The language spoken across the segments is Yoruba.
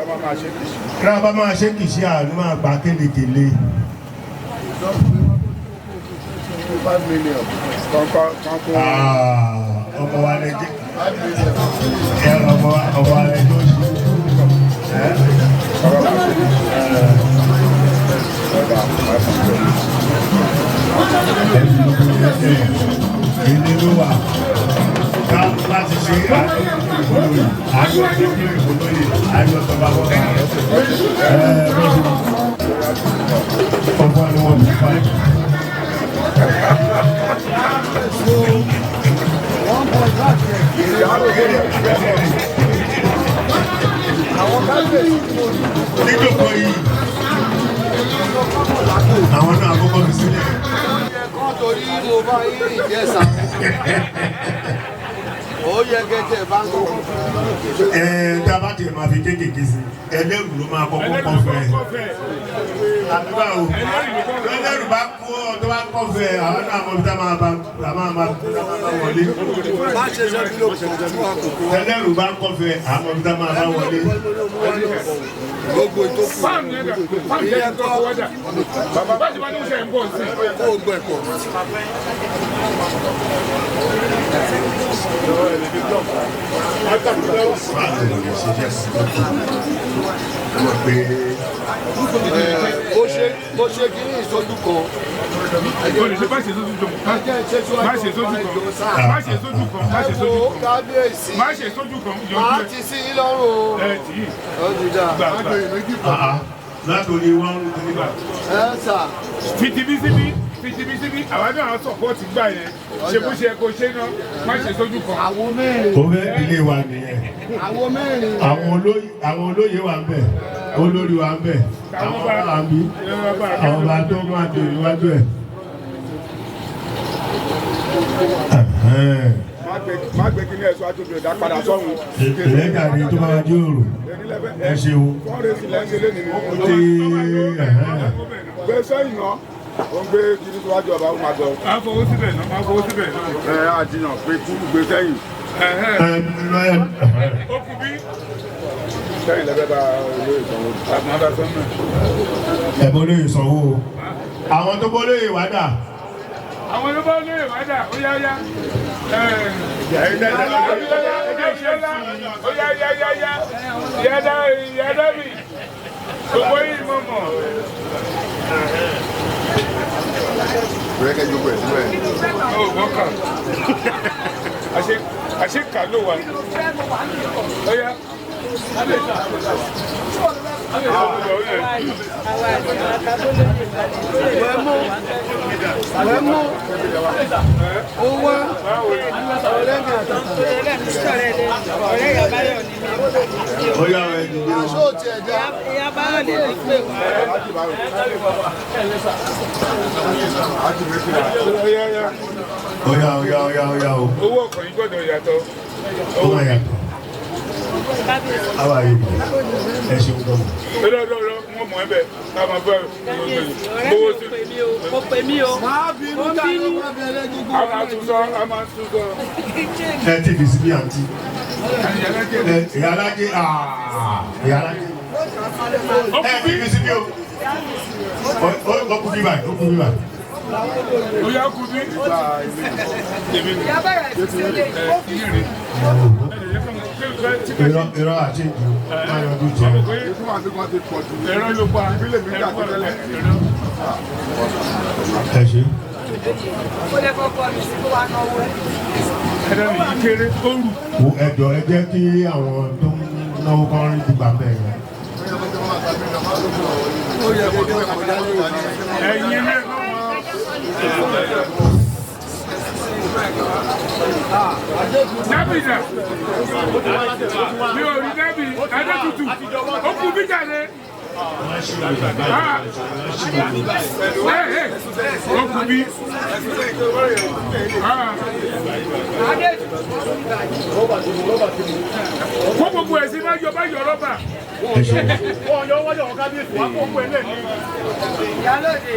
Tá a bá máa ṣe kìsì, àánú máa gbà kélekèle. 5 million. Kọ́kọ́ kọ́kọ́. Ah, ọmọ wa lè jẹ 5 million. Ẹ ọmọ wa lè jọ ṣe ẹ. Ọba 5 million. Ilé ló wà ká láti ṣe àjọ ìbólóyè, àjọ ìbólóyè, àjọ tọba bọ́ba ẹ ọgbọ́n ni wọ́n fi fa. Níjókòó yìí, àwọn náà àkọ́kọ́ fi sílẹ̀. Kán torí mo bá yín ìjẹsà, ó yẹ kẹtẹ bá ń kọ́kọ́ fún Ẹ tá a bá tiẹ̀ máa fi kéékèèké sí, ẹlẹ́rù ló máa kọ́kọ́ kọ́fẹ́. Àbí báwo? Ẹlẹ́rù bá kó ọ tó bá kọ́fẹ́, àwọn náà mọ̀ bí tá máa bá tá máa bá tá máa bá wọlé. Má ṣe ṣe bí ló kàn fún àkókò. Ẹlẹ́rù bá kọ́fẹ́, àwọn bí tá máa bá wọlé. Gbogbo ìtókù ìyẹn kọ́ kó o gbọ́ ẹ̀kọ́. Báwo lè ṣe jẹ́ sí i pé Ó ṣe ó ṣe kí ní ìṣojú kan. Má ṣe sójú kan. Ẹ jẹ́ ìṣe Má ṣe sójú kan. Má ṣe sójú kan. Má ṣe Ẹ sójú wo kan. kábíyèsí. Má ṣe sójú kan. Màá Yọjú ti sí yín lọ́rùn o. ẹ tì í. Ó ti dà. Gbà gbà. àá látòrí wọn ń gbé. Ẹ sà. Fìtìbí síbí, fìtìbí síbí, àwa náà sọ̀pọ̀tì gbà yẹn. Ṣe bó ṣe kó ṣe náà, má ṣe sójú kan. Àwo mẹ́rin. Ó fẹ́ ilé wa nìyẹn. Àwo mẹ́rin. Àwọn olóyè wà ń bẹ̀, olórí wà ń bẹ̀, àwọn ọba wà ń bí, àwọn ọba tó máa dè níwájú ẹ̀. Ẹ̀hẹ́n. Má gbé kí ní ẹ̀sọ́ àtòjò ìdá padà sọ́hun. Ìlẹ́gà ni tó bá wájú òrò, ẹ ṣeun. Fọ́nrẹ́sì lẹ́ńṣẹ́ lẹ́nu ni. Ó ti ẹ̀hẹ́n. Gbé sẹ́yìn náà. Ó ń gbé kiri síwájú ọba, ó máa jọ. Má fowó síbẹ̀ náà, má fowó síbẹ̀ náà. Ẹ àjìyàn pé kú gbé sẹ́yìn. Ẹ̀hẹ́n. Ẹ, ẹ, ẹ̀hẹ́n. Ó kú bí. Sẹ́yìn lẹ́fẹ́ bá olóyè sanwó. Àmọ́ bá sọ́nà. Ẹ bọ́ lóye sanwó o. Àwọn tó bọ́ lóye wá dà? Àwọn ló bá lóye wá dà, ó yá yá. Ó yá yá yá yá. Yàdá yàdá mi. Gbogbo yìí mọ̀ mọ̀. Bẹ́ẹ̀kẹ́ jókòó ẹ̀ síbẹ̀. Ó gbọ́kà. Àṣé kà ló wà. Ó yá. Wẹ́mú. Wẹ́mú. Ó wá. Ọ̀rẹ́ mi àtàtà. Ó yá ẹ dìde o. Aṣọ òtí ẹ̀dá. Ó yá yá. Ó yá, ó yá, ó yá, ó yá o. Owó ọkọ̀ yìí gbọ́dọ̀ yàtọ̀. Ó máa yàtọ̀. How are you? Ẹ ṣeun gan. Lọ́dọọdọ wọ́n mọ̀ ẹ́ bẹ̀ ká máa bá owó sí. Mo pè mí o. Máa bínú ká ló bá bẹ̀rẹ̀ gbogbo. A máa tún sọ, a máa tún sọ. Ẹ tí fi sí bí àǹtí. Ẹ ìyá alájẹ, ah, ìyá alájẹ. Ẹ tí fi sí bí o. Ó kú bí báyìí, ó kú bí báyìí. Ó yá kú bí. Èmi ni. Ẹ yìí rè. Irọ́, irọ́ àti ìjù máa yọjú jẹ. Ikú àti kan ti pọ̀ jù. Ẹ̀rọ ló pa. Ìbílẹ̀ mi gbà tẹ́lẹ̀. Ẹ ṣe. Ẹ̀rọ mi yìí kéré, ó rù. Wo ẹjọ, ẹ jẹ́ kí àwọn tó ń náwó kan rí gbígbà bẹ́ẹ̀ yẹn. Ó yẹ kó jẹ́ kọjá lórí. Ẹ̀yin náà ló mọ̀. Dábì dà. Mi ò rí dábì, Adétutù. Ó kú bí jáde. Ah. Ẹ ẹ, ó kú bí. Ah. Kó gbogbo ẹ̀ sí, má yọ, má yọ rọ́bà. Ẹ ṣe. Wọ́n yọ, wọ́n yọ kábíyèsí, wọ́n kó gbogbo ẹ̀ lẹ̀ ní. Ìyálóde.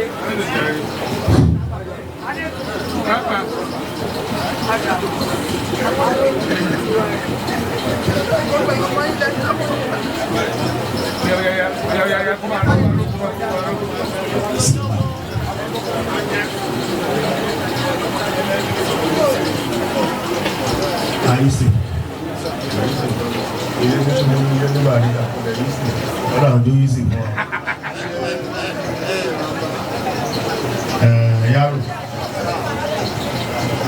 Ah, ah. Nàìjíríà Ọlọ́run jó yìí sì fún wa. Yaro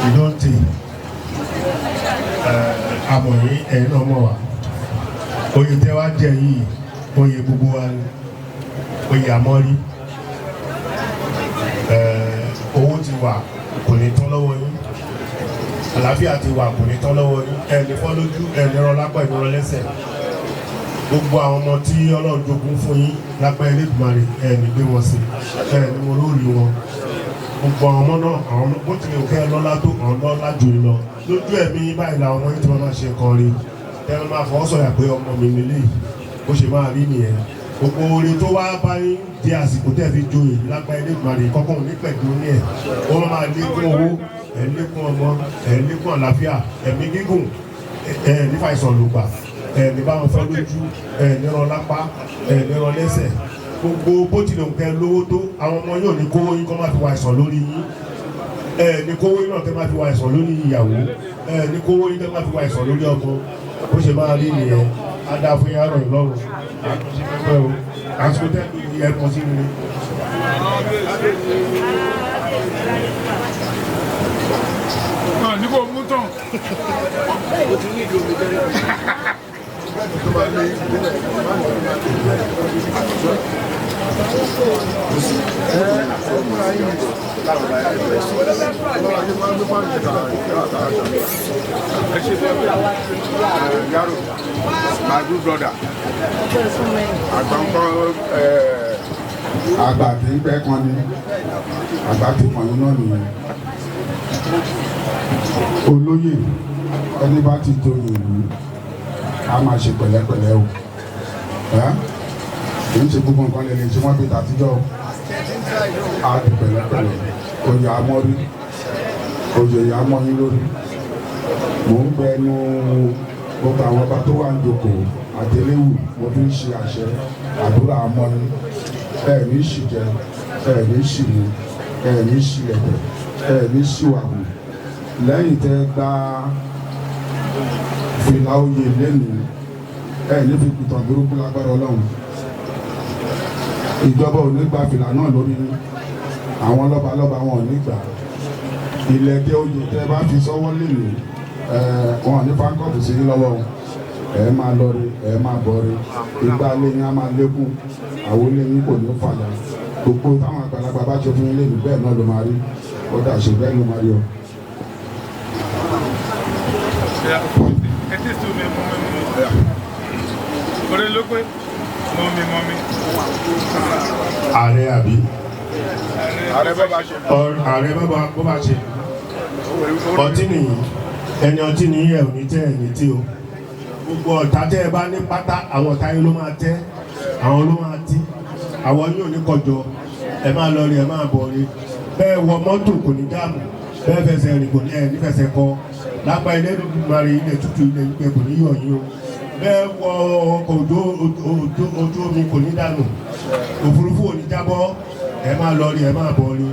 ìdọ́ǹtì amọ̀yìn ẹ̀yin náà mọ̀ wá. Oyè tẹ́ wá jẹ yìí, oyè gbogbo wa ni, oyè àmọ́rí. Owó ti wà, kò ní tán lọ́wọ́ yín. Àlàáfíà ti wà, kò ní tán lọ́wọ́ yín. Ẹni fọ́ lójú, ẹni rọ lápá, ẹni rọ lẹ́sẹ̀. Gbogbo àwọn ọmọ tí Ọlọ́run jogún fún yín lápá Elédùmarè, ẹni gbé wọn sí, ẹni mo lórí wọn. Gbogbo àwọn ọmọ náà, àwọn ọmọ bó tilẹ̀ kẹ́ lọ́lá tó, àwọn lọ́lá jù yín lọ. Lójú ẹ̀mí báyìí làwọn ọmọ yín ti máa ṣe nǹkan rí. Ẹ máa fọwọ́ sọ̀yà pé ọmọ mi nílé yìí, bó ṣe máa rí nìyẹn. Gbogbo oore tó wá bá yín di àsìkò tẹ́ fi joyè lápá Elédùmarè kọ́kọ́ òní pẹ̀lú ní ẹ̀. Ó máa lékún owó, ẹ̀ lékún ọmọ, ẹ̀ lékún àlàáfíà, ẹ̀mí gígùn, ẹ̀ nífa ìsọ̀lùgbà, ẹ̀ ní báwọn fẹ́ lójú, ẹ̀ ní rọ lápá, ẹ̀ ní rọ lẹ́sẹ̀. Gbogbo bó tilẹ̀ kẹ́ lówó tó, àwọn ọmọ yóò ní kówó yín kọ́ máa fi wà àìsàn lórí yín. Ẹ̀ ní kówó yín náà kẹ́ máa fi wà àìsàn lórí ìyàwó. Ẹ̀ ní kówó yín kẹ́ máa fi wà àìsàn lórí ọmọ. Bó ṣe máa rí nìyẹn. Á dáa fún yín, á rọ̀ yín lọ́rùn. Àsìkò tẹ́ ẹ kàn sí mi. Ní kò mú tán. Yaro, my good brother. Àgbà ń kọ́ Àgbà kì í pẹ́ kan ni, àgbà ti kàn yín náà nìyẹn. Olóyè ẹni bá ti joyè ìlú, a máa ṣe pẹ̀lẹ́pẹ̀lẹ́ o. Kì í ṣe gbogbo nǹkan lè lè ṣe wọ́n bí tàtijọ́ o. A di pẹ̀lẹ́pẹ̀lẹ́, oyè amọ́rí, oyè amọ́yín lórí. Mò ń bẹnu gbogbo àwọn ọba tó wà ń jókòó àtẹléwù, mo fi ń ṣe àṣẹ àdúrà amọ́yín. Ẹ ní ṣìjẹ, ẹ ní ṣìmú, ẹ ní ṣìlẹ̀tẹ̀, ẹ ní ṣìwàhù. Lẹ́yìn tẹ́ gba fìlà oyè lẹ́nu, ẹ ní fi pìtàn burúkú lágbára Ọlọ́run. Ìjọba ò ní gba fìlà náà lórí yín, àwọn lọ́balọ́ba wọn ò ní gbà. Ìlẹ̀kẹ̀ oyè tẹ́ bá fi sọ́wọ́ lẹ́nu, ẹ wọn ò ní fáńkọ́ọ̀tù sí yín lọ́wọ́ o. Ẹ máa lọ rí, ẹ máa bọ̀ rí, ìgbà lẹ́yìn á máa lékún, àwọn lẹ́yìn kò ní fàyà. Gbogbo táwọn àgbàlagbà bá ṣe fún yín lẹ́nu, bẹ́ẹ̀ náà ló máa rí. Ó dà ṣe bẹ́ẹ̀ ló máa rí o. Ẹ tẹ́sí omi, mọ́ mi mọ́. Orí ló pé mọ́ mi mọ́ mi. Ààrẹ àbí? Ààrẹ bá bá ṣe. Ààrẹ bá bá ṣe. Ọtí nìyí, ẹni ọtí nìyí, ẹ̀ ò ní tẹ́ ẹ̀ ní tí o. Gbogbo ọ̀tá tẹ́ ẹ bá ní pátá, àwọn ọ̀tá yín ló máa tẹ́, àwọn ló máa tí. Àwọn yóò ní kọjọ, ẹ máa lọ rí, ẹ máa bọ̀ rí. Bẹ́ẹ̀ wọ mọ́tò kò ní dáàmú, bẹ́ẹ̀ fẹsẹ̀ rìn kò ní ẹ̀ ní fẹsẹ̀ kọ. Lápá ilé Elédùmarè, ilẹ̀ tútù, ilẹ̀ gbígbẹ kò ní yọ̀ yín o. Bẹ́ẹ̀ wọ ọkọ̀ ojú omi kò ní dànù, òfurufú ò ní jábọ́. Ẹ máa lọ rí, ẹ máa bọ̀ rí.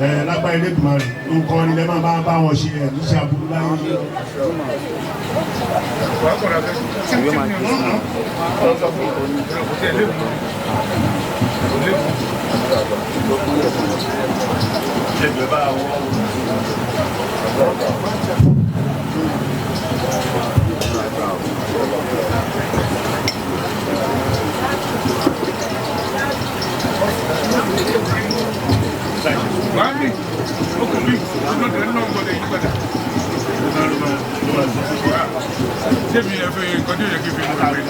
Ẹ lápá ilé Elédùmarè, nǹkan ni ẹ máa bá wọn ṣe, ẹ ní ṣe aburú láyé. Wàá mi, ó kò mí, lọ́dọ̀ ẹ̀ náà gbọ́dọ̀ yí padà. Ṣé mi ẹ fẹ́ nǹkan tí ó yẹ kí n fi mú mi?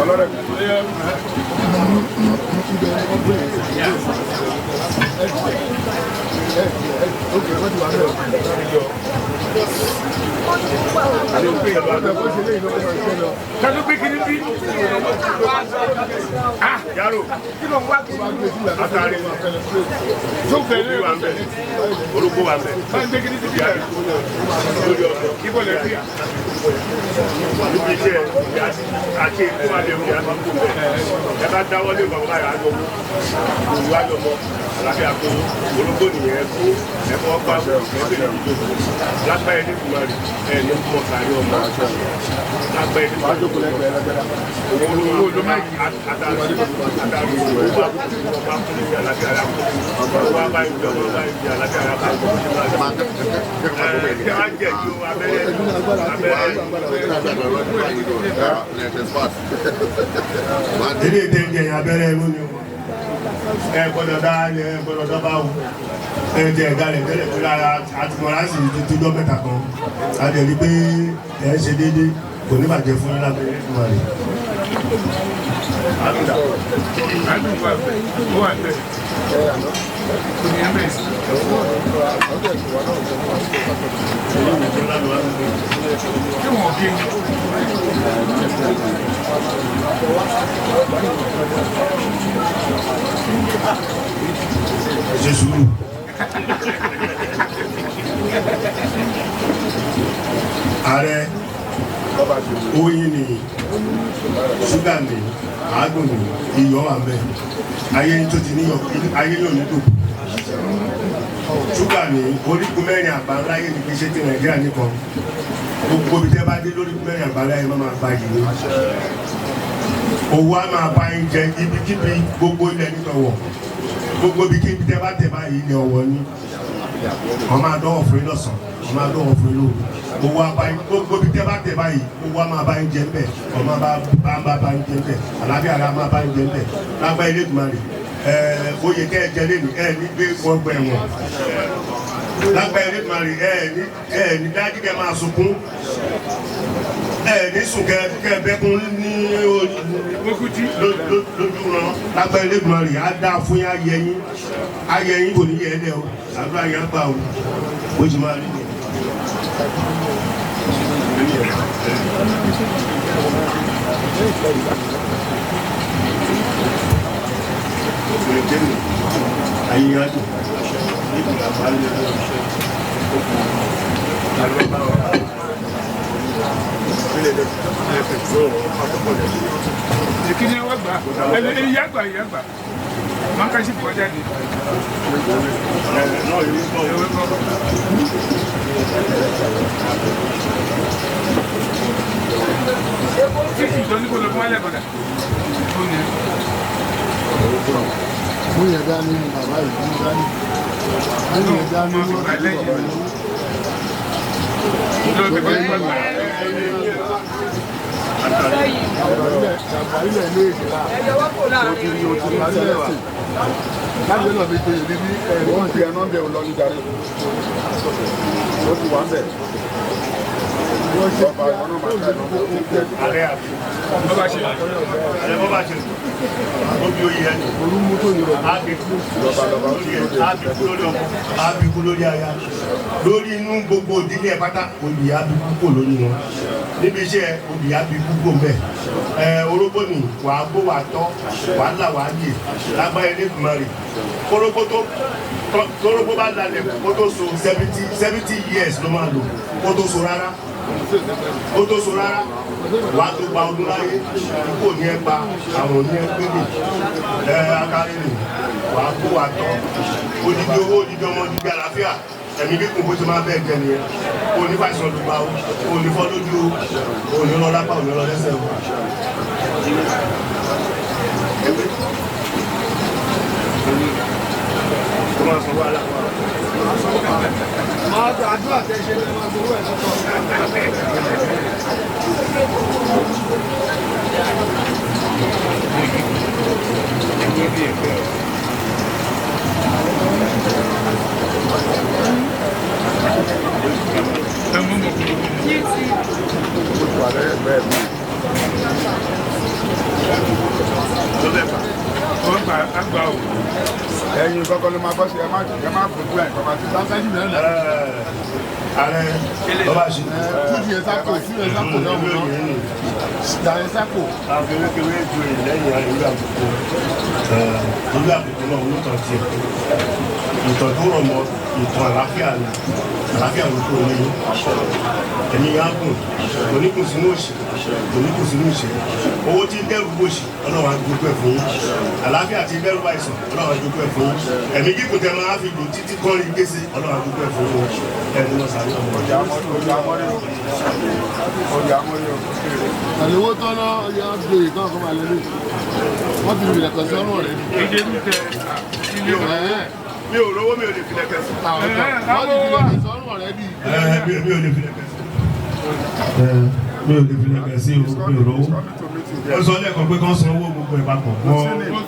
Ọlọ́rẹ̀. Kálọ́ gbé kiri bí? Àdárò àtàrí òbí wà ń bẹ̀, orógbó wà ń bẹ̀, ìyá lórí ọkọ̀ níbi iṣẹ́ àti ètò àdéhùn ìyá máa ń kó bẹ̀. Ẹ bá dáwọ́ lé bàbá báyìí àjọ mú òwú àjọ mọ́ àlàáfíà kó orógbó nìyẹn kó ẹ̀fọ́ ọgbà ẹ̀fẹ́ ìdíjọ́ lágbáyé ní kùmárì ẹ̀ ní mọ̀ kárí ọmọ lágbáyé ní Ilé ìtẹ́jẹ̀ yẹn abẹ́rẹ́ inú ni o. Ẹ gbọ́dọ̀ dá ẹ gbọ́dọ̀ dá báwo. Ẹ jẹ ìdálẹ̀ tẹ́lẹ̀ tó lára àtìmọ́ra sì ti tó jọ́ mẹ́ta kan. A lè rí pé ẹ ń ṣe déédéé kò ní bàjẹ́ fún yín lábẹ́rẹ́ ìlú wa rè. Ẹ ṣe sùúrù. Ààrẹ oyin ni ṣúgà ni àádùn ni iyọ̀ wà mẹ́ ayé tó ti níyọ̀ ayé yóò ní dùn. Ṣúgà ní orígun mẹ́rin àbáláyé ní kí ṣe ti Nàìjíríà nìkan. Gbogbo ibi tẹ́ bá dé lórígun mẹ́rin àbáláyé má máa gba yìí ni. Owó á máa bá yín jẹ ibikíbi gbogbo ilẹ̀ nítọ̀wọ̀. Gbogbo ibikíbi tẹ́ bá tẹ̀ báyìí ní ọ̀wọ́ ni. Wọ́n máa dánwò fún yín lọ́sàn-án, wọ́n máa dánwò fún yín lóru. Owó á bá yín gbogbo ibi tẹ́ bá tẹ̀ báyìí owó á máa bá yín jẹ ńbẹ̀. Wọ́n máa bá yín jẹ ńbẹ̀. Àlàáfíà ara máa bá yín jẹ ńbẹ̀. Lágbá ilé ìgbìmọ̀ rẹ̀ oyè tẹ́ ẹ jẹ lẹ́nu ẹ ní gbé gbọ́gbọ́ ẹ̀wọ̀n. Lágbá ilé ìgbìmọ̀ rẹ̀ ẹ ní dájú kẹ́ máa sunkún. Ẹ ní sùn kẹ́ bẹ́kún ní lójú rán. Lágbá ilé ìgbìmọ̀ rẹ̀ á dáa fún yín ayẹ yín. Ayẹ yín kò ní yẹ ẹ lẹ o. Àdúrà yín á gbà o. Bó ṣe máa rí nìyẹn. Ìkíni wọ́n gbà ìyá gbà ìyá gbà máa ń ká sí ìfọ̀ jáde. Títí tó ní kó lọ fún wálẹ̀ kọ̀dà. Mú yẹn dání ni bàbá yìí mú dání. Mú yẹn dání wọ́n ti bàbá yìí. Ilẹ̀ ilé ìṣẹ̀lá. Òtìrì òtìrì ilẹ̀ ẹ̀sìn. Láti lọ́nà fi ṣe ìrírí ẹ̀rọ. Wọ́n ti ẹnu bẹ̀ lọ ní darí. Ó ti wà ń bẹ̀. Bọ́ba ìwọ náà máa ta ẹnu bẹ̀ ó ti tẹ̀. Ààrẹ àbí. Bọ́ba ṣe. Ààrẹ bọ́ba ṣe. Obi oyè ẹni. Àbíkú lórí ọmọ. Àbíkú lórí aya. Lórí inú gbogbo ìdílé ẹ̀ pátá, olùyà àbíkú kò lórí wọn. Níbi iṣẹ́ olùyà àbíkú kò mẹ́. Ẹ orógbó ni wàá gbó wàá tọ́, wàá là wàá yè, lágbára Elédùmarè. Orógbó tó torógbó bá lalẹ̀ kó tó so 70 years ló máa lò kó tó so rárá. Kó tó so rárá. Wàá tó gba ọdún láyé, ikú ò ní ẹ pa, àrùn ò ní ẹ gbé mi. Ẹ akárí mi, wàá kó wàá tọ́. Odidi owó, odidi ọmọ, odidi àlàáfíà. Ẹ̀mí kíkún bó ṣe máa bẹ́ẹ̀ jẹ nìyẹn. O ní fàìsàn ló gba o, o ní fọ́ lójú o, o ní lọ lápá, o ní lọ lẹ́sẹ̀ o. Kó máa sọ wàhálà. Máa gba àdúrà tẹ́ ṣe lè máa gbowó ẹ̀ sọ́tọ̀. Ẹyin kọ́kọ́ ló máa bọ́ sí ẹ má fojú ẹ̀ kọ́kọ́ sí sáńsájì mìíràn náà. Ààrẹ bọ́ba ṣe. Fújì ẹ sáko, fújì ẹ sáko náà. Dàní sápò. Àfẹwékewé ju èyí lẹ́yìn ìlú àbùkù. Ìlú àbùkù náà onítàn tiẹ̀. Ìtàn tó rọ̀ mọ́ ìtàn àlàáfíà ni. Àlàáfíà ló kúrò ní ẹ̀mí yá gùn. Oníkùn sínú òṣì. Oníkùn sínú ìṣẹ́. Owó tí ń dẹ́rù bòṣì, Ọlọ́run á jogún ẹ̀ fún yín. Àlàáfíà tí ń dẹ́rù báìsàn, Ọlọ́run á jogún ẹ̀ fún yín. Ẹ̀mí gígùn tẹ máa fi lò títí kọ́rin kése, Ọlọ́run á jogún ẹ̀ fún yín. Ẹ̀mí lọ sàrí ọmọ. Ọjà amọ́rí o. Ọjà amọ́rí o. Àlewó tọ́lọ́ ọ̀yà gbòye kan kọ́ máa lọ lé. Wọ́n ti rìnrìn ẹ̀kọ́ sí ọ̀rùn rẹ̀. Ìdè ń tẹ ilé o. Mi ò rówó, mi ò lè filẹ̀ kẹsì. Wọ́n ti rìnrìn ẹ̀kọ́ sí ọ̀rùn rẹ̀ bí. Mi ò lè filẹ̀ kẹsì. Mi ò lè filẹ̀ kẹsì o, mi ò rówó. Ó sọ lẹ́ẹ̀kan pé kán san owó gbogbo ẹ̀ papọ̀. Kò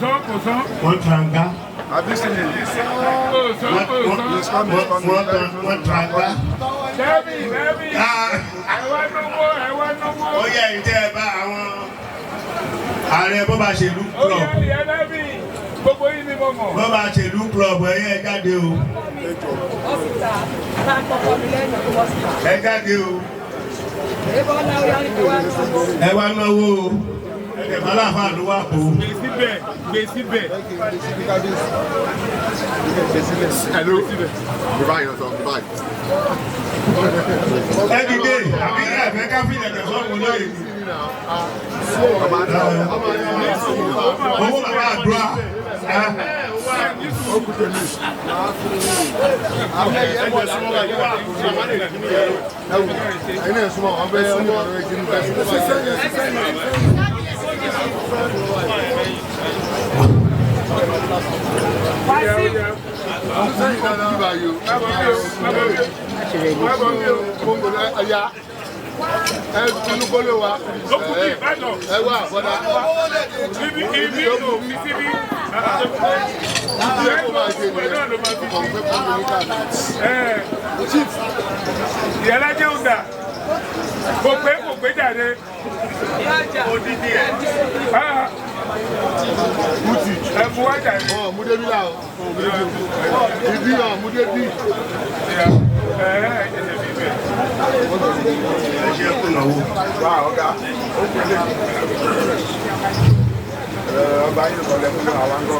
sán, kò sán. Wọ́n tranga. Àbí sí ni. Kò sán, kò sán. Wọ́n tranga. Lẹ́bí, lẹ́bí. Ẹ wá náwó, ẹ wá náwó. Ó yẹ ìtẹ́ ẹ bá àwọn ààrẹ bó bá ṣe lú Ó club. yẹ ìyá lẹ́bí. Gbogbo yìí ni mo mọ̀. Bó bá ṣe lú club ẹ yẹ jáde o. Ẹ jáde o. Ẹ wá náwó o. Ẹ bá láàfáà ló wà kó. Gbé síbẹ̀, gbé síbẹ̀. Hello. Goodbye, yourself. Goodbye. Ẹ dìde, àbí ẹ fẹ́ ká fi ìlẹ̀kẹ̀ sọ́kùn lóye. Owó bàbá àdúrà. Ẹ̀yin náà súnmọ́, wọ́n fẹ́ súnmọ́, wọ́n fẹ́ súnmọ́. Sẹ́yìn náà bí báyìí o. Bábọ̀ mi o. Kóńgò náà ẹ̀yà. Ẹ tinú kólé wa. Ó kú bí Ìbàdàn. Ẹ wá àbọ̀dá. Ibi ibi ò fi síbí. Ibi ẹ kó máa ṣe nìyẹn. Ọkọ̀ ń pẹ́ kóńgò ní káàdì. Chief. Ìyálàjẹ́ ò dà. Kò pé kò pé jàre. Odidi ẹ̀. Ẹ fún wa jàre. Ọ̀ múdébí là o. Ibi ọ̀ múdébí. Ẹ ẹ ẹ ẹ bí bẹ́ẹ̀. Ẹ ṣe kú náwó. Wá ọ̀gá. Ó kú lè. Ọba yìí kọ́ lẹ́kùn náà wá ń gọ́.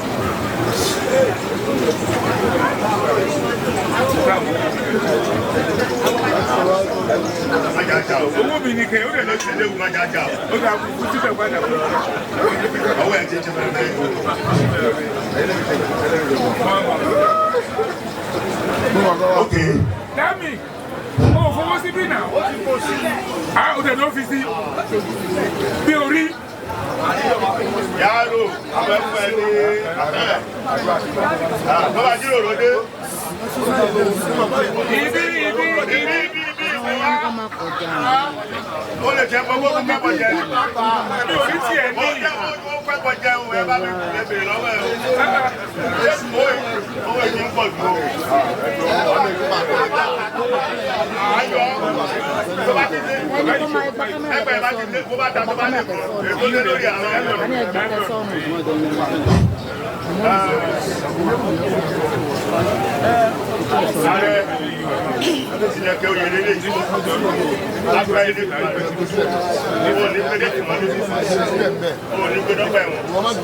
Májájá o. Owó mi ni kẹ̀ ó dẹ̀ lọ sí. Ló ṣe léwu májájá o. Ó dà kú síbẹ̀ padà. Ọwọ́ ẹ̀ ti ṣe fẹ́rẹ́. Ok. Dami, o ò fowó síbí náà. Ah, ó dẹ̀ ló fi sí. Bí orí. Yàrá abẹ́fẹ́ ní abẹ́. Bọ́lá jíròrò dé. Ibi ibi ibi. Ibi ibi ibi ìwé. Ó lè jẹ́ gbogbo kó kẹ́kọ̀ọ́ jẹ. Mi ò rí tiẹ̀ Ó ní. jẹ́ kó kẹ́kọ̀ọ́ jẹ o, ẹ bá mi lè bèrè lọ́wọ́ ẹ o. Owó èyí ń pọ̀ jù o. Ayọ̀ tó bá ti dé, ẹgbẹ́ bá ti dé, kó bá ta tó bá lè kọ́, èkó lé lórí àwọn ẹ̀rọ. Ààrẹ ìlẹ̀kẹ̀ oyè lélẹ̀ lágbá ilé ìwọ ní pédé tìmọ́ ní ìwọ ní pédé ọgbà ẹ̀wọ̀n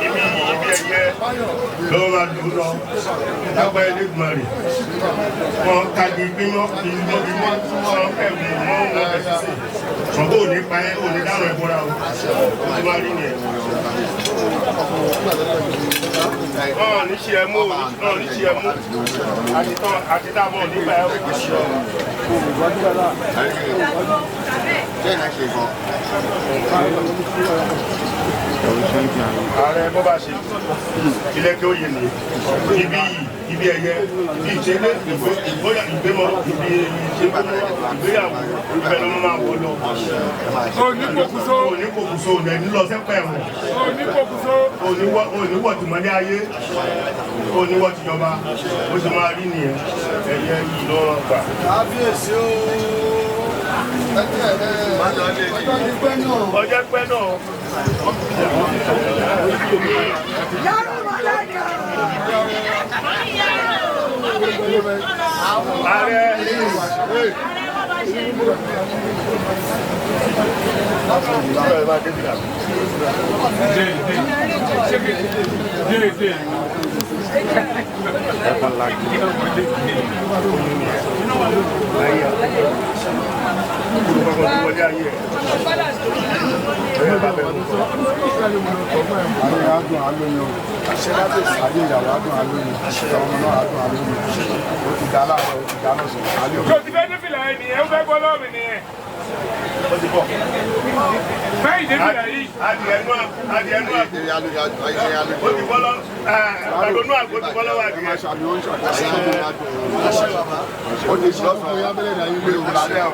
ibi ibi ẹ̀yẹ ló máa dùn lọ lágbá ilé ìgbìmọ̀ rẹ̀ wọn kági gbímọ́ gbímọ́ gbímọ́ wọn kẹ̀wé wọn wọn bẹ̀ sísè ṣùgbọ́n òní pa ẹ́ òní dáràn ẹ̀bọra o ó ti wá rí nìyẹn. Wọn ní ṣe ẹ mú wọn ní ṣe ẹ mú àti tábọ̀ nípa ẹ. Bẹ́ẹ̀ náà ṣe gan. Ààrẹ bó bá ṣe ilẹ̀kẹ̀ oyè ní ibi yìí ibi ẹ̀yẹ ibi ìṣẹ́lẹ̀ ìgbémọ̀ ibi ìṣẹ́gbẹ́mọ̀ ìgbéyàwó ibẹ̀ ló máa wọ lọ. Onípokùnso. Onípokùnso ò ní lọ sẹ́pẹ̀ ẹ̀wọ̀n. Onípokùnso. Oníwọ̀ tìmọ́lé ayé oníwọ̀ tìjọba ó sì máa rí nìyẹn ẹ̀yẹ yìí ló rán gbà. Kábíyèsí o. Ọjọ́ pẹ́ náà. Ààrẹ Ayé adùn alóyin o, ayé ìyàwó adùn alóyin, ọmọ náà adùn alóyin, ó ti dá láàárọ̀, ó ti dá lọ́sàn-án, alẹ́ òní. Tó ti fẹ́ dé fìlà yìí nìyẹn, ó fẹ́ gbọ́ lọ́wọ́ mi nìyẹn. Fẹ́yìn dé fìlà yìí. Adìẹ nú àgbo. Ó ti bọ́ lọ, àgbàdo nú àgbo ti bọ́ lọ́wọ́ Ẹ adìẹ. máa ṣàmì ó ń ṣàkóso. Ó ti ṣe lọ́sàn-án, ó ti lálẹ́ o.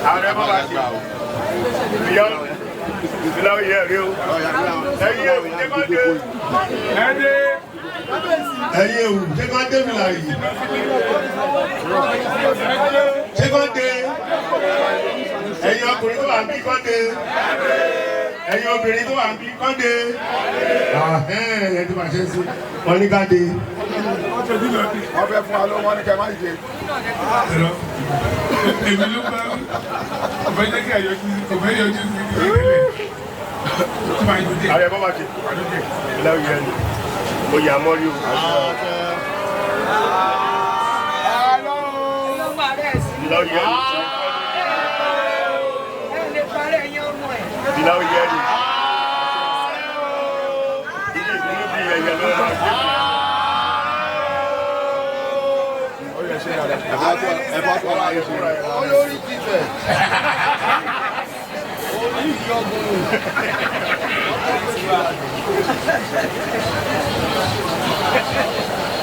Ààrẹ bọ́ bá ṣe. Ìyá ìfìlà oyè rí o. Ẹ̀yin ewu ṣé kán dé. Ẹ dé. Ẹ̀yin ewu ṣé kán dé fìlà yìí. Ṣé kán dé. Ẹ̀yin ọkùnrin tó wà ń bí kán dé. Ẹ̀yin obìnrin tó wà ń bí kán dé. Ẹ̀ tó bá ṣe é sí. Wọ́n ní ká dé. Wọ́n fẹ́ fún wa ló wọ́n ní kẹ́ má ṣe. Èmi ló bá wí. Kò fẹ́ jẹ́ kí àyọjú sí, kò fẹ́ yọjú sí ní ìrẹ̀lẹ̀. Tí màá yọ dé. Ààrẹ bọ́ bá ṣe. Ìfìlà oyè rí. Oyè àmọ́rí o. Ìfìlà oyè rí. Ìfìlà oyè rí. Ibi ìbínú bí ẹyẹ ló máa gbé. Olórí ti fẹ̀. Orí ìjọgùn.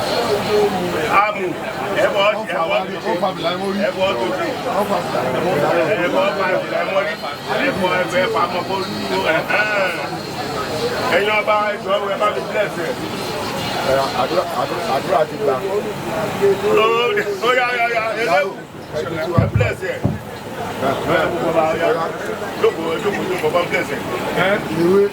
Amu, ẹ̀bọ̀ ẹ̀bọ̀ Ó fa bìlà mórí. ẹ̀bọ̀ tó ṣe. Ó fa bìlà mórí. Ẹ̀bọ̀ fa ìfìlà mọ́rí. Ẹ̀bọ̀ ẹ̀bọ̀ ẹ̀fà mọ́ kó lù ú. Ẹ̀yin ọba ẹ̀jọ̀ ẹ̀ bá mi bless ẹ̀. Àdúrà ti gbà. Ó yá yá yá ẹlẹ́wù ẹ̀ bless ẹ̀. Jókòó jókòó jókòó bá bless ẹ̀. Ìwé.